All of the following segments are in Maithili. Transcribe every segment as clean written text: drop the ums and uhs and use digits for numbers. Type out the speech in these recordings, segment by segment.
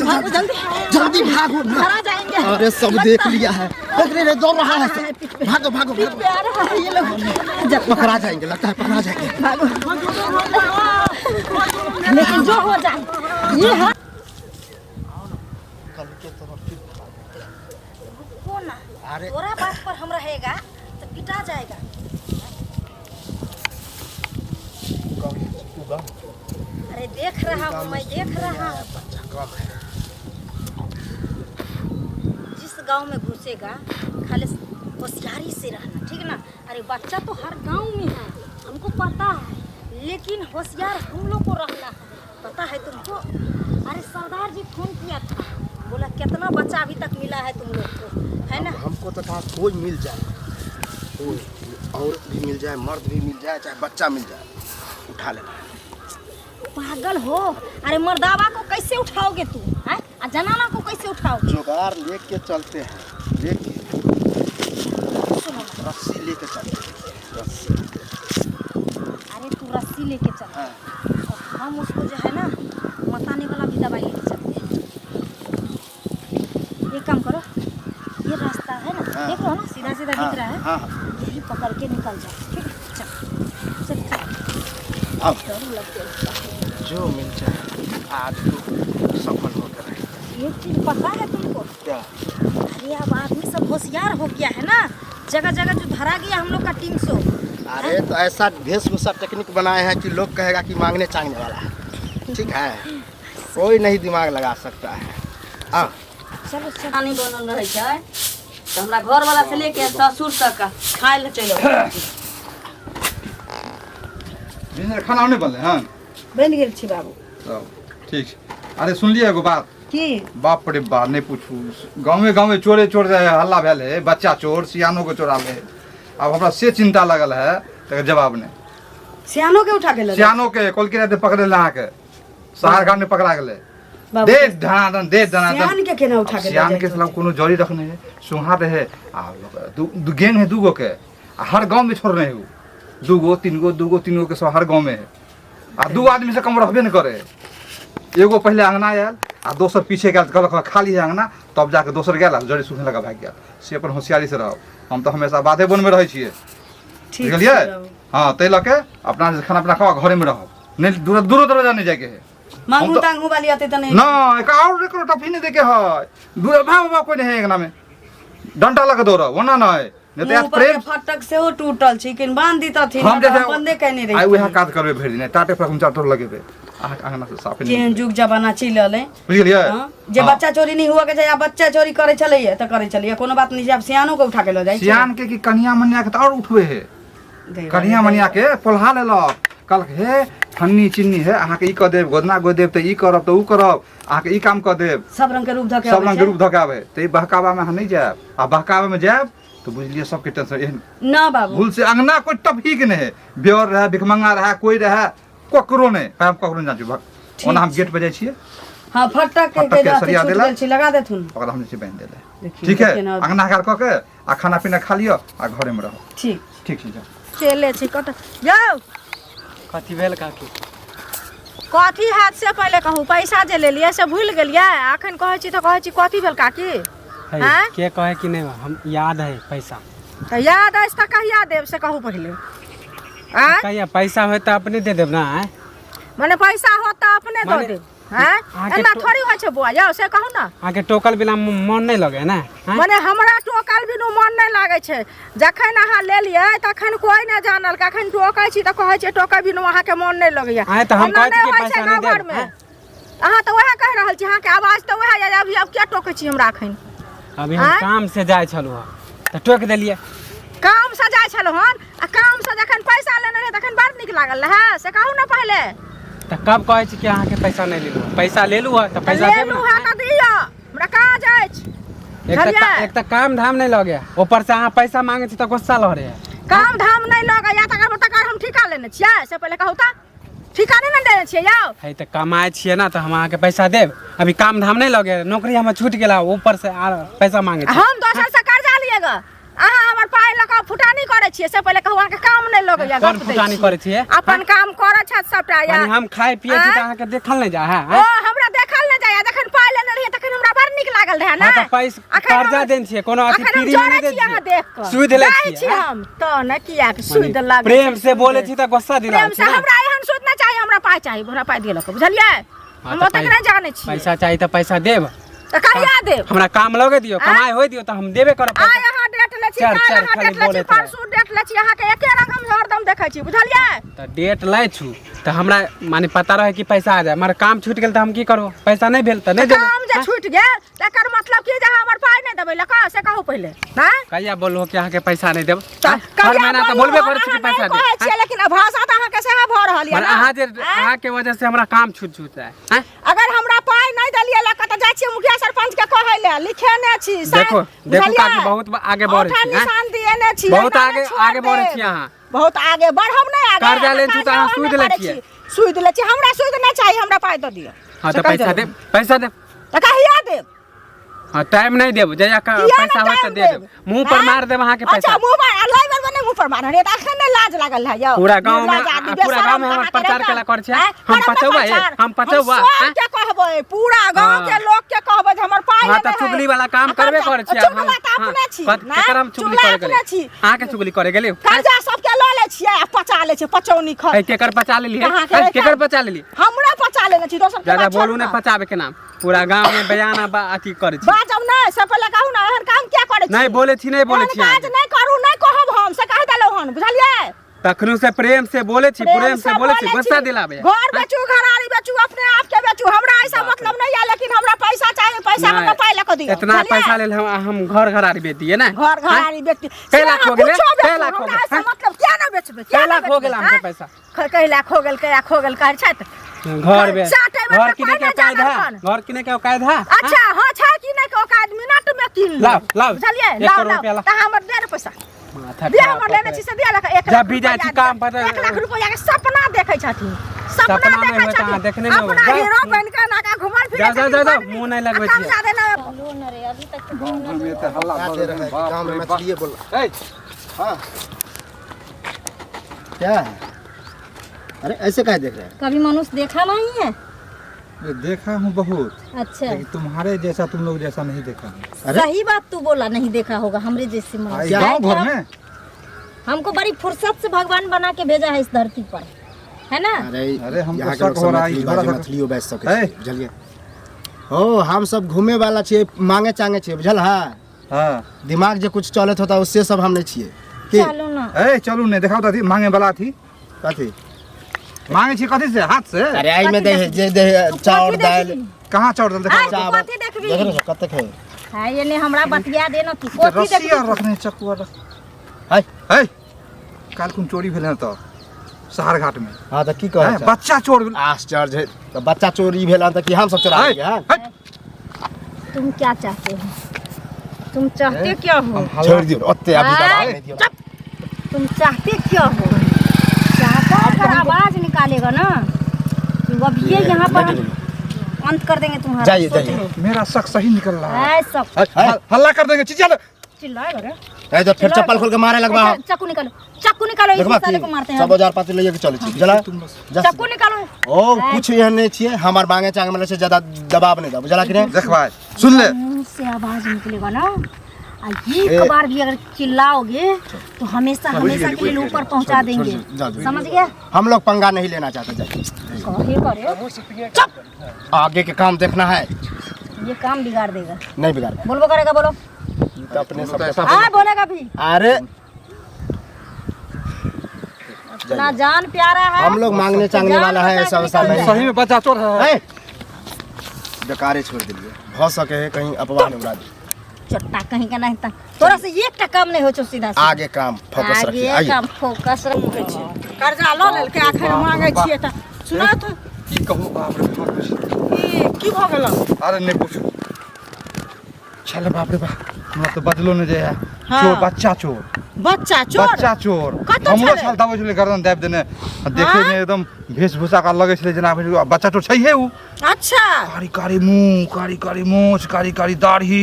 चल भागो जल्दी जल्दी। जल्दी भागो ना। धरा जाएंगे। अरे सब देख लिया है, देख रहे रे, दौड़ रहा है सब। भागो भागो पीठ भागो। पे आ रहा है ये लोग। जब पकड़ा जाएंगे, लगता है पकड़ा जाएंगे। भागो, लेकिन जो हो जाए ये है। कल के तरफ फिर। रुको ना। अरे तोरा बात पर हम रहेगा तो पिटा जाएगा। अरे देख रहा हूँ मैं, देख रहा हूँ। बच्चा कम है। जिस गांव में घुसेगा खाली होशियारी से रहना, ठीक ना? अरे बच्चा तो हर गांव में है, हमको पता है, लेकिन होशियार हम लोग को रहना है, पता है तुमको? अरे सरदार जी फोन किया था, बोला कितना बच्चा अभी तक मिला है तुम लोग को, है ना? हमको तो कहा कोई मिल जाए, कोई औरत भी मिल जाए, मर्द भी मिल जाए, चाहे बच्चा मिल जाए, उठा लेना है। पागल हो? अरे मर्दावा को कैसे उठाओगे तू, हैं? आ जनाना को कैसे उठाओगे? जुगाड़ लेके चलते हैं, लेके सुनो ना। रस्सी लेके चलते हैं, रस्सी। अरे तू रस्सी लेके चल। हाँ। और हम उसको जो है ना मताने वाला भी दवाई लेके चलते हैं। एक काम करो, ये रास्ता है ना? हाँ। देख रहे हो ना, सीधा सीधा हाँ, दिख रहा है। हाँ, हाँ। यही पकड़ के निकल जाओ, ठीक है? चल चल चल। अब डर लग गया। जो मिल जाए आज तो सफल होकर रहे। एक चीज पता है तुमको? क्या? अरे अब आदमी सब होशियार हो गया है ना, जगह जगह जो धरा गया हम लोग का टीम सो। अरे तो ऐसा वेशभूषा टेक्निक बनाए हैं कि लोग कहेगा कि मांगने चांगने वाला है, ठीक है? कोई नहीं दिमाग लगा सकता है। हाँ। चलो चलो। पानी बनल रहै छै तऽ हमरा घरवाला से लेके ससुर तक खाय लए चलि अबै। बिजनेस खाना नहि बनलै हन? बनि गेल छी बाबू। तब ठीक छै। अरे सुनलियै एगो बात? की? बाप रे बा, नहि पूछू, गाँवे गाँवे चोरे चोर जे हल्ला भेल है, बच्चा चोर, सियानो के चोरा ले। आब हमरा से चिंता लगल है, तकर जवाब नहि। सियानो के उठा के लऽ गेल? सियानो के कोलकी राति पकड़े अहाँके शहर गाम में पकड़ा गेलै। बाबू, दे धनाधन दे धनाधन। सियान के केना उठा के लऽ सियान के जाइत साला कोनो जड़ी रखने है, सुहा रहे आ दू दू गैंग है, दूगो के, आ हर गांव में छोड़ने है उ। दूगो तीन गो, दूगो तीन गो के सब हर गांव में है, आ दू आदमी से कम रहबे नहीं करे। एगो पहले अंगना आयल आ दोसर पीछे गेल, कहलक हँ, खाली है अंगना, तब जाके दोसर गेल आ जड़ी सुखने लगा भागि गेल। से अपन होशियारी से रहब, हम तऽ हमेशा बाधे वन में रहै छियै। ठीक बुझलियै? छै बाबू। हँ, ताहि लऽ के अपना जे खाना पीना खाओ, घरे में रहब, नहि दूर दूरो दरवाजा नहि जाइके है। मांगू हम तऽ- तांगू वाली अते तऽ नहि। ना, एक और एको टफी नहीं देके है, दूर भाव भाव कोई नहीं है, अंगना में डंडा लगा दौड़ब ओना नहीं, नहीं तऽ मुँह यार पर के प्रेम फटक सेहो टूटल छै, किन बांध दितथिन हम तऽ जे बंदे कयने आइ उएह रहितियै। काज करबै भरि दिन, टाटे पर हम चाटो लगेबै, अहाँके अंगना से साफे नहीं। केहन जुग जमाना चलि रहलै। बुझि गेलियै? हँ, जे हँ। बच्चा चोरी नहि हुअ के चाही, आ बच्चा चोरी करै छलैया तऽ करै छलैया, कोनो बात नहि छै, आब सियानो के उठा के लऽ जाइ छै। सियान के कि कनिया मनिया के तऽ आओर उठबै है। दैवा कनिया रे मनिया के पोल्हा लेलक, कहलक हे फन्नी चिन्नी हे, अहाँके ई कऽ देब, गोदना गोद देब, तऽ ई करब तऽ उ करब, अहाँके ई काम कऽ देब। सब रंग के रूप धऽ के सब अबै रंग के छै। रूप धऽ के आबै। तऽ ई बहकावामे अहाँ नहि जायब, आ बहकावामे जायब तऽ बुझलियै सबके टेंशन एहन। ना बाबू, भूल से अंगना कोई टपही के नहीं है, बेर रहे, भिखमंगा रहे, कोई रहे, ककरो नहीं, हम ककरो नहीं जान छी। ओना हम गेट पे जाइ छियै। हाँ, फटक के फटक के के सरिया छूट देलक। गेल छै, लगा देथुन। ओकरा हम जे छै बान्हि देलै। देखियौ, ठीक है? केना- अंगना घर कऽ के आ खाना पीना खा लिअ आ घरे में रहू। ठीक। ठीक छै, जाउ। चले छी कतऽ जाउ? कथी भेल काकी? कथी हैत से पहिले कहू, पैसा जे लेलियै से भूलि गेलियै? अखन कहै छी तऽ कहै छी कथी भेल काकी? है, आँय? के कहे कि नहीं हम याद है पैसा। तऽ याद अछि तऽ कहिया देब से कहू पहिले। आँय? कहिया पैसा होय तऽ अपने दे देब ना? आँय? मने पैसा होत तऽ अपने दऽ मने देब? आँय? अहाँके एना तो- थोड़ी होइ छै बौआ यौ, से कहू ने। अहाँके टोकल बिना मन नहि लगे ने? आँय? मने हमरा टोकल बिनु मन नहि लागै छै? जखन अहाँ लेलियै तखन कोइ नहि जानल, अखन टोकै छी तऽ कहै छियै टोकै बिनु अहाँके मन नहि लगैया। आँय, तऽ हम एना कहै छी नहि कि होइ छै पैसा नहि गाँव देब, घरमे। आँय? अहाँ तऽ उएह कहि रहल छी, अहाँके आवाज तऽ उएह यऽ, अभी आब किया टोकै छी हमरा अखन? अभी हम आँय? काम से जाइ छलहुँ हँ तऽ टोकि देलियै। काम से जाइ छलहुँ हन आ काम से जखन पैसा लेने रहे तखन बड़ नीक लागल रहै, से कहू ने पहिले। तऽ कब कहै छी कि अहाँके पैसा नहि लेलहुँ? पैसा लेलहुँ हँ तऽ पैसा देब लेलहुँ ने। हँ तऽ दिअ, हमरा काज अछि। एक तऽ बुझलियै? एक तऽ काम धाम नहि लगैया, ऊपर से अहाँ पैसा मांगै छी तऽ गुस्सा लहरै है। काम धाम नहि लगैया तकर तकर हम ठीका लेने छियै से पहिले कहू तऽ? ठीका नहि ने देने छियै यौ। है तऽ कमाइ छियै ने तऽ हम अहाँके पैसा देब। अभी काम धाम नहि लगैया, नौकरी हमर छूटि गेला, ऊपर से आर पैसा मांगै छी। हम दोसर से कर्जा लिए ग, अहाँ हमर पाइ लऽ कऽ फुटानी करै छियै से पहिले कहू? अहाँके काम नहि लगैया, कोन गप दै फुटानी छी। करै छियै? अपन काम करै छथि सबटा या। माने हम खाइ पियै छी तऽ आँय? अहाँके देखल नहि जाइ है? ओ हमरा देखल नहि जाइया? जखन पाइ लेने रही है ना हाँ तऽ पैसा अखन हम- कर्जा देने छियै कोनो अथी अखन हम फ्री में जरै नहि छी अहाँ दै देख छियै कऽ सुध लै जाइ छियै छी हाँ? हम तऽ ने किया के सुध लागै प्रेम छै, से सुध। बोलै छी तऽ गुस्सा दिला प्रेम से हमरा एहन सुध ना चाही हमरा पाइ चाही हमरा पाइ दिअ बुझलियै हम ओतेक नहि जानै छियै पैसा चाही तऽ पैसा देब तऽ कहिया देब हमरा काम लगे दियौ कमाइ होइ दियौ तऽ हम देबे करब आइ पैसा अहाँ डेट लै छी चल, काल्हि चल, अहाँ खाली डेट लै छी बोलैत रह। परसू डेट लै छी अहाँके एके रंग हम हरदम देखै छी बुझलियै तऽ डेट लै छु तऽ हमरा माने पता रहै कि पैसा आ जाए मगर काम छूटि गेल तऽ हम की करबो पैसा नहि भेल तऽ नहि देबै काम जे छूटि गेल तकर मतलब की जे अहाँ हमर पाइ नहि देबै लऽ कऽ से कहू पहिले आँय कहिया बोलहो कि अहाँके पैसा नहि देब तऽ आँय? हर कहिया महीना तऽ बोलू, बोलबे हम करै छी कि अहाँ पैसा नहि दे कहै छियै लेकिन भाषा तऽ अहाँके सएह भऽ रहल यऽ मगर ने अहाँ जे आँय? अहाँके वजह से हमरा काम छूट छूट जाए आँय? अगर हमरा पाइ नहि देलियै लऽ कऽ तऽ जाइ छियै मुखिया सरपंच के कहै लए लिखेने छी देखो देखो बुझलियै? काकी बहुत आगे बढ़ै औंठा छी आँय? निशान दिएने छी बहुत एना आगे नहि छोड़ आगे बढ़ै देब। छी अहाँ बहुत आगे बढ़ब नहि आगे कर्जा लै छी तऽ अहाँ कर्जा सूद नहि लै करै छियै। छी। सूद लै छी हमरा सूद नहि चाही हमरा पाइ दऽ दिअ हाँ से तऽ कहि पैसा देलहुँ। देब पैसा देब तऽ कहिया देब हाँ टाइम नहीं देब जहिया किया पैसा नहि होत तऽ टाइम दे देब मुंह पर आँय? मार देब अहाँके अच्छा पैसा मुंह पर लाई बेर नहीं मुंह पर मार रे तऽ अखन नहि लाज लागल है यौ पूरा गाँव में- निर्लज आदमी, पूरा गाँव में बेशरम हमर अहाँके प्रचार रहता। केला करै छियै। आँय? हम करब ने पचौआ हे, प्रचार। हम पचौआ, हम आँय? सबके कहबै पूरा गाँव हाँ। के लोग के कहबै जे हमर पाइ हाँ तऽ लेने है। चुगली वाला काम आ करबे कर्जा- करै छियै चुगला तऽ अपने छी कथी- ने? केकर हम चुगली चुगला करे अपने गेलियै छी अहाँके चुगली करे गेलियै कर्जा सबके लऽ लै छियै आ पचा लै छियै पचौनी खर है केकर पचा लेलियै अहाँके है रहता। केकर पचा लेलियै हमरा पचा लेने छी दोसर के ज्यादा बात छोड़ू बोलू ना। ने पचाबे के नाम पूरा गाँव में बयान अथी करै छी बाजब नहि से पहिले कहू ने एहन काम किया करै छी नहीं बोले छी नहीं बोले एहन छी काज अहाँके। नहि करू नहि कहब हम से कहि देलहुँ हन बुझलियै तखनो से प्रेम से बोले छी प्रेम से बोले छी गुस्सा दिलाबे घर बेचू घरारी बेचू अपने आप के बेचू हमरा ऐसा मतलब नहीं है लेकिन हमरा पैसा चाहिए पैसा हमरा पाई लऽ दियौ इतना बुझलियै? पैसा लेल हम घर घरारी बेच दिए ना घर घरारी बेच कै लाख हो गेलै? कै लाख हो हमरा गेल? ऐसा मतलब किया ना बेचबै किया कै ना लाख हो गेल बेचबै, अहाँके आँय? पैसा कै लाख हो गेल कै लाख हो गेल कहै छथि घर बे चाटे घर बेर किने के पाइ औकात नहि है जानल घर किने के औकात है अच्छा हाँ छै कि नहि के औकात मिनट में कीन लेब। लाउ, लाउ, बुझलियै एक लाउ करोड़ लाउ रुपया लाउ। तऽ हमर दे ने पैसा माथा दिया खराब हमर कऽ लेने के। छी से दिया लख एक जब लाख भी जाइ छी रुपैआ काम पर दिया। 1 लाख रुपैआ के सपना देखै छथिन सपना सपना नहि देखै होइत, अहाँ छथिन देखने नहि अपना होबै। जाउ। हीरो बनि कऽ नाका घुमल फिरै जाउ, जाउ, छथिन, जाउ, जाउ, बड़ नीक। मुँह नहि लगबै आ कम छियै। जादे नहि चलो न रे अभी तक तो गाँव घर में एते हल्ला क्या भऽ दे गेल रहा है बाप गाँव में रे बाप। मैथिलीए बोल ए, हाँ क्या है अरे ऐसे काहे देख रहे हैं कभी मनुष्य देखा नहीं है ये देखा हूँ बहुत अच्छा लेकिन तुम्हारे जैसा तुम लोग जैसा नहीं देखा हूँ अरे? सही बात तू बोला नहीं देखा होगा हमरे जैसे आ, मनुष्य ई गाँव घर में हमको बड़ी फुर्सत से भगवान बना के भेजा है इस धरती पर है ना अरे अरे हमको यहाँ के शक लोग हो सब रहा है, मैथिली झोरा बाजे तक- मैथिलियो बाजि सकै ए। छै बुझलियै हो हम सब घूमे वाला छियै मांगे चांगे छियै बुझल है हाँ दिमाग जे कुछ चलत होता उससे सब हम नहीं छियै की चलो ना ए चलू नहीं देखाओ तो अथी मांगे वाला थी कथी मांगे छी कथी से हाथ से अरे एहि में दे है जे दे है तू चाउर कथी दालि देखबी? कहाँ चाउर दाल देखाओ आय, तू चावल कथी देखबी? देख रहे हो कतेक है है ये ने हमरा बतिया दे ना तू कथी रस्सी देखबी आर रखने चक्कू आर है ए काल कुन चोरी भेल हन तऽ शहर घाट में हां तऽ की कहै हैं, छै बच्चा चोर भेल आश्चर्य है तऽ बच्चा चोरी भेल हन तऽ की हम सब चोरा ए, लेलियै हन हट, तुम क्या चाहते हो तुम चाहते क्या हो हम हल्ला छोड़ि दियौ ओते अभी दबाव आय। नहि दियौ तुम चाहते क्या हो चाहता अगर आवाज निकालेगा ना तो अब ये यहाँ पर हम अंत कर देंगे तुम्हारा जाइए, सोच जाइए। लो। मेरा शक सही निकल रहा है ऐ सब हल्ला कर देंगे चिचिया चिल्लाएगा रे ए तऽ फेर चप्पल खोल के मारे लगबा अच्छा, चाकू निकालो चाकू निकालो इस देखबा साले की को मारते हैं सब औजार पाती लइए के चलै छी बुझला जा चाकू निकालो ओ कुछ एहन नहि छियै हमर मांगे चांगे वाला से ज्यादा दबाव नहि दब बुझला कि नहि देख भाई सुन ले मुंह से आवाज निकलेगा ना आ एक बार भी अगर चिल्लाओगे तो हमेशा हमेशा के लिए ऊपर पहुंचा देंगे जा, जा। समझ गया हम लोग पंगा नहीं लेना चाहते जाइए। कहे करे आगे के काम देखना है ये काम बिगाड़ देगा नहीं बिगाड़ बोलबो करेगा बोलो तो अपने सब ऐसा हाँ बोलेगा भी अरे अपना जान प्यारा है हम लोग मांगने चांगने जान वाला है बचा ऐसा के वैसा निकल नहीं सही में बच्चा चोर है है। बेकारे छोड़ दिलिए भ सके है कहीं अपवाह नहीं उड़ा दी चट्टा कहीं का नहीं था तोरा से एक टा काम नहीं हो छौ सीधा सीधा। आगे काम फोकस रखिए आगे आइए काम फोकस रख कर्जा लऽ लेलकै अखन मांगै छियै तऽ सुना तऽ की कहू बाप रे बाप ई की भऽ गेल अरे नहीं पूछू चल बाप रे बाप हमरा तऽ बजलो नहि जाए हाँ। चोर बच्चा चोर बच्चा चोर बच्चा चोर कतऽ हमरो छलै? छल दबै छलै गर्दन दाबि देने आ देखै मे एकदम वेशभूषा का लगै छलै जेना बच्चा चोर छैहे उ अच्छा कारी कारी मुँह कारी कारी मोछ कारी कारी दाढ़ी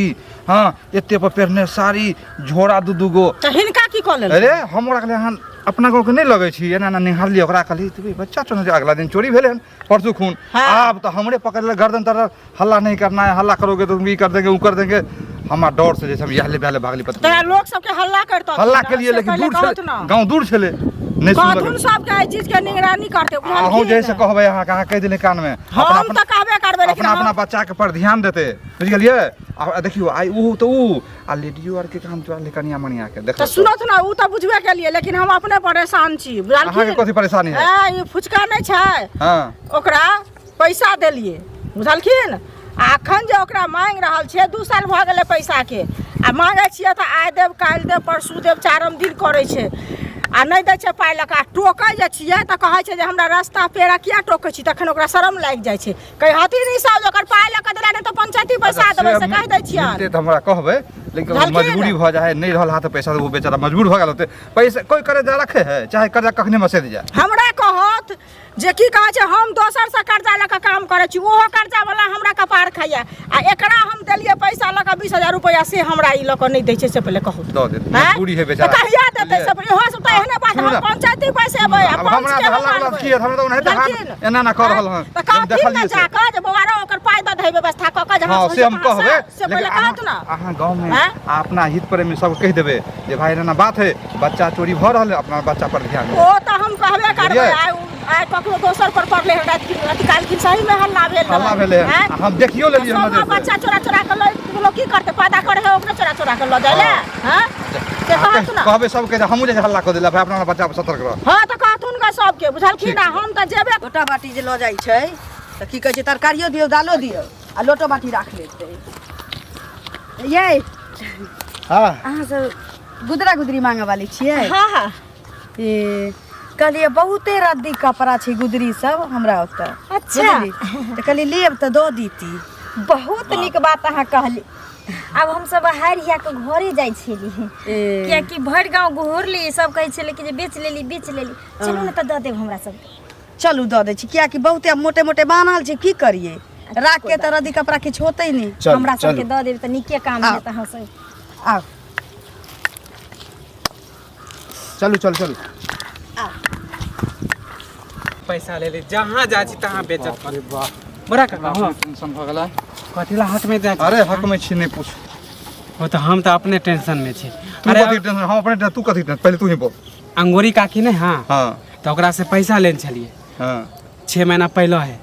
हाँ एते पर पहिरने साड़ी झोरा दू दू गो तऽ हिनका की कऽ लेलकै अरे हम ओकरा कहलियै अहाँ अपना गाँवके नहि लगै छी एना एना निहारलियै ओकरा कहलियै तू ई बच्चा चोर जे अगला दिन चोरी भेलै हन परसू खून आब तऽ हमरे पकड़ लेलक गर्दन तर हल्ला नहीं करना है हल्ला करोगे तो ई कर देंगे ऊ कर देंगे। हमरा डर से जैसे हम यहले बहले भागली पता तोरा लोक सबके हल्ला करतौ हल्ला के लिए लेकिन दूर छलै गाँव दूर छलै नहि कहथुन सुनलक। सबके एहि चीज के निगरानी करते अहूँ जैसे कहबै अहाँके अहाँ कहि देलियै कानमे हम तऽ कहबे करबै लेकिन अपना अपना बच्चा के पर ध्यान देते बुझि गेलियै आ देखियौ आइ ऊ तऽ ऊ आ लेडियो आर के काम चोरा ले कनिया मनिया के तऽ देखो सुनत ना ऊ तऽ बुझबे केलियै लेकिन हम अपने परेशान छी अहाँके बुझलखिन कथी परेशानी है ए ई फुचका नहि छै हाँ ओकरा पैसा देलियै बुझलखिन आ अखन जे ओकरा मांगि रहल छियै 2 साल भऽ गेलै पैसाके आ मांगै छियै तऽ आइ देब काल्हि देब परसू देब चारम दिन करै छै आ नहि दै छै पाइ लऽ कऽ आ टोकै जे छियै तऽ कहै छै जे हमरा रास्ता पेड़ा किया टोकै छी तखन ओकरा शरम लागि जाइ छै कहै हथिन ई सब जे ओकर पाइ लऽ कऽ देला नहि तऽ पंचायती पैसा देबै से कहि दै छियनि मिलते तऽ हमरा कहबै लेकिन बुझलखिन? मजबूरी भऽ जाइ है नहि रहल हाथ पैसा तऽ ओ बेचारा मजबूर भऽ गेल होतै पैसा कोइ कर्जा रखे है चाहे कर्जा कखने मसैद जाए हमरा कहत जे की कहै छै हम दोसरसँ कर्जा लऽ कऽ काम करै छी ओहो कर्जा वाला हमरा कपार खाइया आ एकरा हम देलियै पैसा लऽ कऽ 20,000 रुपैआ से हमरा ई लऽ कऽ नहि दै छै से पहिले कहू दऽ देत आँय? मजबूरी है तऽ बेचारा कहिया देतै सब इहो सब तऽ एहने बात सुनू हम ने। पंचायती पैसेबै आ अब हमरा पंच के तऽ हल्ला हम गुल्ला की है हमरा तऽ ओनाहिते हाथ बुझलखिन? एना एना कऽ रहल हन तऽ हम कहथिन ने देखलियै से जा कऽ जे बौआ रौ ओकर पाइ दऽ दही व्यवस्था कऽ कऽ जहाँ हाँ से हम तहाँ कहबै से पहिले लेकिन कहत ने अहाँ अहाँ गाँवमे आँय? आ अपना हित प्रेमी सब कहि देबै जे भाई एना बात है बच्चा चोरी भऽ रहल है अपना बच्चा पर ध्यान दियौ। ओ तऽ हम कहबे करबै बुझलियै? आइ आइ ककरो दोसर पर पड़लै हन राति अथी काल्हि सही में हल्ला भेल रहै। हल्ला भेलै हन। आँय? आ हम देखियो लेलियै सब नजर से। बच्चा चोरा चोरा के लऽ लोग की करतै पैदा करे है ओकरे चोरा चोरा के लऽ जाइ ले हाँ से आ कहत ना कहबै सबके जे हमहूँ जे हल्ला कऽ देला भाई अपना बच्चा पर सतर्क रह हाँ तऽ कहथुन ग सबके बुझलखिन ना हम तऽ जेबे लोटा बाटी जे लऽ जाइ छै तऽ की कहै छै तरकारियो दियौ दालो दियौ आ लोटो बाटी राख लेतै यै हाँ अहाँ सब गुदरा गुदरी मांगे वाली छियै हाँ हाँ ए कहलियै बहुते रद्दी कपड़ा छै गुदरी सब हमरा ओतऽ अच्छा। बुझली? तऽ कहलियै लेब तऽ दऽ दीती बहुत नीक बात अहाँ कहली आब हमसब हारि हिया के घरे जाइ छली ए कियाकि भरि गाँव घुरली सब कहै छलै कि जे बेच लेली बेच लेली चलू ने तऽ दऽ देब हमरा सबके चलू दऽ दै छी कियाकि बहुते मोटे मोटे बान्हल छै की करियै राख के तऽ रद्दी कपड़ा किछु होतै नहि चलू हमरा सबके चलू दऽ देब तऽ नीके काम आउ। हेत अहाँ सब आउ चलू चलू चलू पैसा ले ली जहाँ जाइ छी तहाँ बेचत अरे वाह बड़ा काका हाँ टेंशन भऽ गेलै कथी ला हाथ में जाइ छी? अरे हक में छी नहि पूछ ओ तऽ हम तऽ अपने टेंशन में छी तू अरे कथी टेंशन हम अपने टेंशन तू कथी टेंशन पहिले तू ही बोल अंगूरी काकी ने हाँ हाँ तऽ ओकरा से पैसा लेने छलियै हाँ 6 महीना पहले है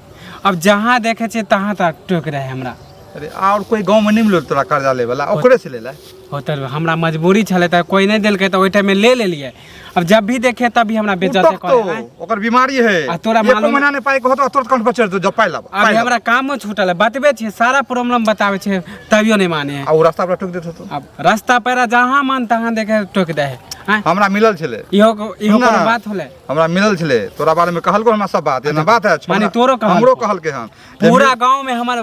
अब जहाँ देखे छियै तहाँ तक टोक रहे हमरा अरे और कोई गाँव में नहीं मिलल तोरा कर्जा ले वाला ओकरे से ले ले हो तऽ हमरा मजबूरी छलै तऽ कोई नहि देलकै तऽ ओहि टाइममे ले लेलियै अब जब भी देखे तभी हमरा बेचते उटक तो करे ओकर बीमारी है आ तोरा एको मालूम- महीना नहीं पाई के होतो तुरंत कंठ पर चढ़ जो जब पाई लाब अभी हमरा कामो छूटल है बतबे छियै सारा प्रॉब्लम बताबै छै तभियो नहि माने है आ उ रास्ता पर टोक देत होतो अब रास्ता पेरा जहाँ मन तहाँ देखे टोक दे है आँय? हमरा मिलल छले इहो इहो ना। कोनो बात होलै हमरा मिलल छले तोरा बारे में कहलको हमरा सब बात एना बात है माने तोरो कहलको। हमरो कहलके हन जे पूरा गांव में हमर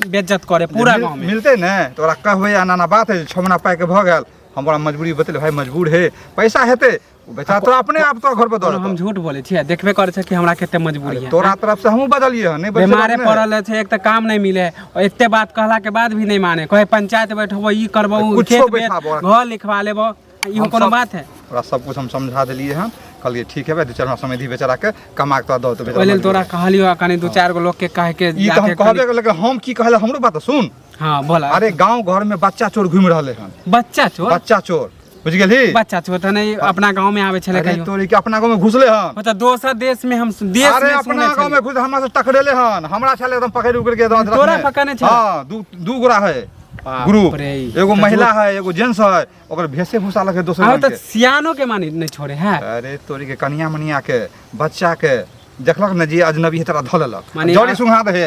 बेइज्जत करे पूरा मिल- गांव में मिलते ने तोरा कहबै एना एना बात है 6 महीना पाई के भऽ गेल हमरा मजबूरी बतेले भाई मजबूर है पैसा हेतै ओ बेचारा तोरा अपने आप तोरा घर पर दऽ कोनो हम देतौ। झूठ बोले छियै देखबे करे छै कि हमरा कते मजबूरी है तोरा तरफ से हमहूँ बदलिए हन नहीं बदलिए बीमारे बात नहीं है। पड़ल छै एक तऽ काम नहीं मिले है और एते बात कहला के बाद भी नहीं माने कहे पंचायत बैठबो ई करबो उ कुछो खेत बेच बैठाबो। घर लिखवा लेबो इहो हम कोनो सब- बात है ओकरा सब कुछ हम समझा देलिए हन कहलिए ठीक है भाई दू चार महीना समय दी बेचारा के कमा के तोरा दऽ देतौ ओहि बेचारा लेल तोरा कहलियो कनी दू चारि गो लोग के कह के ई तऽ हम जाके कहबे कनी- करलियै, लेकिन हम की कहले हमरो बात सुन हाँ बोला अरे गांव घर में बच्चा चोर घूमि रहले हन बच्चा चोर बच्चा चोर बुझ गेलही बच्चा चोर तऽ नहीं अपना गांव में आवे छले अरे कहियो तोरी के अपना गांव में घुसले हन ओ तऽ दोसर देश में हम देश अरे में अपना सुनने गांव में छलियै। घुस हमरा से टकरेले हन हमरा छले एकदम पकड़ उकड़ के एकदम तोरा रखने। पकड़ने छले? हाँ दू दू गोरा है बाप ग्रुप रे। एगो तऽ महिला है एगो जेंट्स है ओकर भेसे भूसा लगे दोसर हाँ रंग तऽ के सियानो के मानी नहीं छोड़े है अरे तोरी के कनिया मनिया के बच्चा के देखलक ने जे अजनबी है तोरा धऽ लेलक माने जड़ी सुंघा दे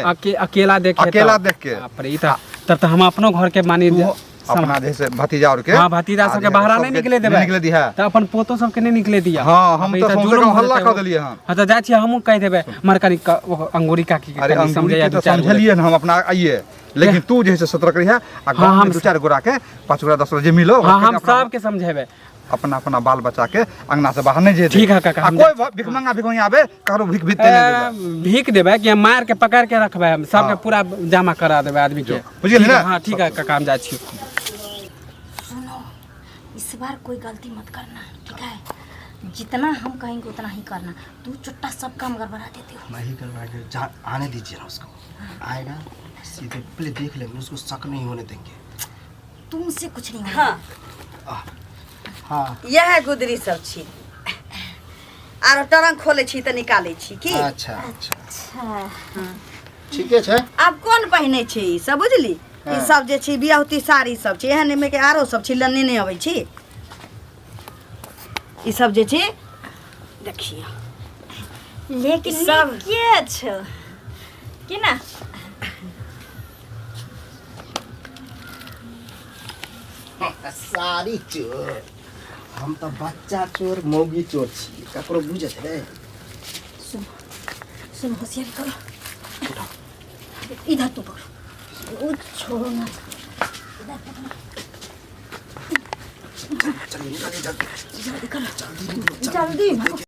अकेला देखे अकेला देख के। बाप रे ई तऽ तब तऽ हम अपनो घर के मानी तू अपना जैसे भतीजा और के हाँ भतीजा सबके बाहरा नहीं निकले देबै नहीं निकले दिहा तऽ अपन पोतो सबके नहीं निकले दिया हाँ, हम अब ई तऽ तऽ सौंसे जुलुम गाँव हो हल्ला जेतै कऽ ओ। देलियै हन। हाँ तऽ जाइ छियै हमहूँ कहि देबै मर कनी अंगूरी काकी के अरे कनी अंगूरी समझैया के दू तऽ चारि गोरे। समझलियै हन हम अपना आइए लेकिन तू जे है से सतर्क रहिहे आ गाँव हम में दू चारि गोरा के पाँच गोरा 10 गोरा जे मिलो हाँ हम अपना- सबके समझेबै अपना अपना बाल बच्चा के अंगना से बाहर नहीं जेतै ठीक है काका, आ हम कोई भिखमंगा भिखमंगा आबे ककरो भीख भीख नहीं देबै भीख देबै कि हम मार के पकड़ के रखबै हम सबके हाँ। पूरा जमा करा देबै आदमी के बुझि गेली ठीक है, ने? हाँ ठीक है काका हम जाइ छी सुनो इस बार कोई गलती मत करना ठीक है जितना हम कहेंगे उतना ही करना। तू चुट्टा सब काम गड़बड़ा देते हो। मैं ही करवाएंगे, जा आने दीजिए ना उसको। आएगा सीधे पहले देख लेंगे उसको, शक नहीं होने देंगे। तुमसे कुछ नहीं होगा। हाँ। हाँ। इएह गुदरी सब छी। आरो ट्रंक खोलै छी तऽ निकालै छी की। अच्छा अच्छा, ठीके छै। आब कोन पहिने छी ई सब बुझली? ई सब जे छी बियाहुती साड़ी सब छी, एहन एहिमे के आरो सब छी, लेने नहि अबै छी। ई सब जे छी देखियौ। लेकिन सब के छौ की ना? साड़ी चोर, हम तऽ बच्चा चोर मौगी चोर छी, ककरो बुझत रे? सुन सुन, होशियारी करो। इधर तू पकड़ो, वो छोड़ो ना। इधर पकड़ो। चलिए निकालिए जल्दी। जल्दी करो। जल्दी निकलो। जल्दी भागो।